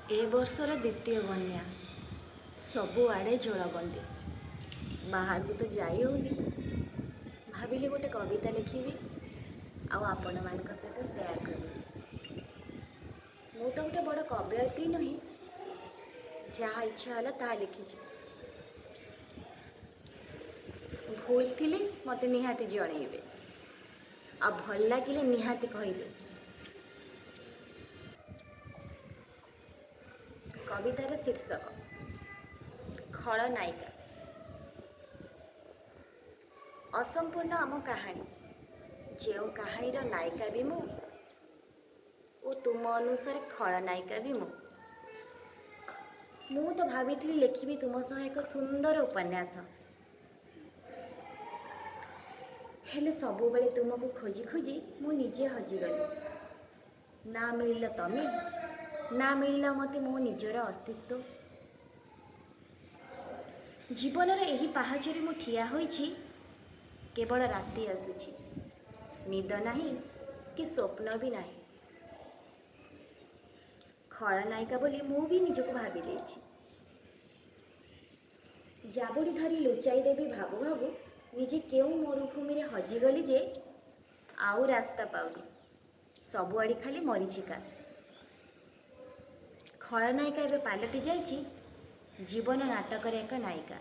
ଏ ବର୍ଷର ଦ୍ୱିତୀୟ ବନ୍ୟା, ସବୁଆଡ଼େ ଜଳବନ୍ଦୀ, ବାହାରକୁ ତ ଯାଇ ହେଉନି। ଭାବିଲି ଗୋଟେ କବିତା ଲେଖିବି ଆଉ ଆପଣମାନଙ୍କ ସହିତ ସେୟାର କରିବି। ମୁଁ ତ ଗୋଟେ ବଡ଼ କବୟିତ୍ରୀ ନୁହେଁ, ଯାହା ଇଚ୍ଛା ହେଲା ତାହା ଲେଖିଛି। ଭୁଲ ଥିଲେ ମୋତେ ନିହାତି ଜଣେଇବେ ଆଉ ଭଲ ଲାଗିଲେ ନିହାତି କହିବେ। କବିତାର ଶୀର୍ଷକ ଖଳନାୟିକା। ଅସମ୍ପୂର୍ଣ୍ଣ ଆମ କାହାଣୀ, ଯେଉଁ କାହାଣୀର ନାୟିକା ବି ମୁଁ ଓ ତୁମ ଅନୁସାରେ ଖଳନାୟିକା ବି ମୁଁ। ମୁଁ ତ ଭାବିଥିଲି ଲେଖିବି ତୁମ ସହ ଏକ ସୁନ୍ଦର ଉପନ୍ୟାସ, ହେଲେ ସବୁବେଳେ ତୁମକୁ ଖୋଜି ଖୋଜି ମୁଁ ନିଜେ ହଜିଗଲି। ନା ମିଳିଲ ତମେ, ନା ମିଳିଲା ମୋତେ ମୋ ନିଜର ଅସ୍ତିତ୍ୱ। ଜୀବନର ଏହି ପାହାଚରେ ମୁଁ ଠିଆ ହୋଇଛି, କେବଳ ରାତି ଆସୁଛି, ନିଦ ନାହିଁ କି ସ୍ୱପ୍ନ ବି ନାହିଁ। ଖଳନାୟିକା ବୋଲି ମୁଁ ବି ନିଜକୁ ଭାବି ଦେଇଛି। ଜାବୁଡ଼ି ଧରି ଲୁଚାଇ ଦେବି ଭାବୁ ଭାବୁ ନିଜେ କେଉଁ ମରୁଭୂମିରେ ହଜିଗଲି ଯେ ଆଉ ରାସ୍ତା ପାଉନି, ସବୁଆଡ଼େ ଖାଲି ମରୀଚିକା। ଖଳନାୟିକା ଏବେ ପାଲଟି ଯାଇଛି ଜୀବନ ନାଟକର ଏକ ନାୟିକା।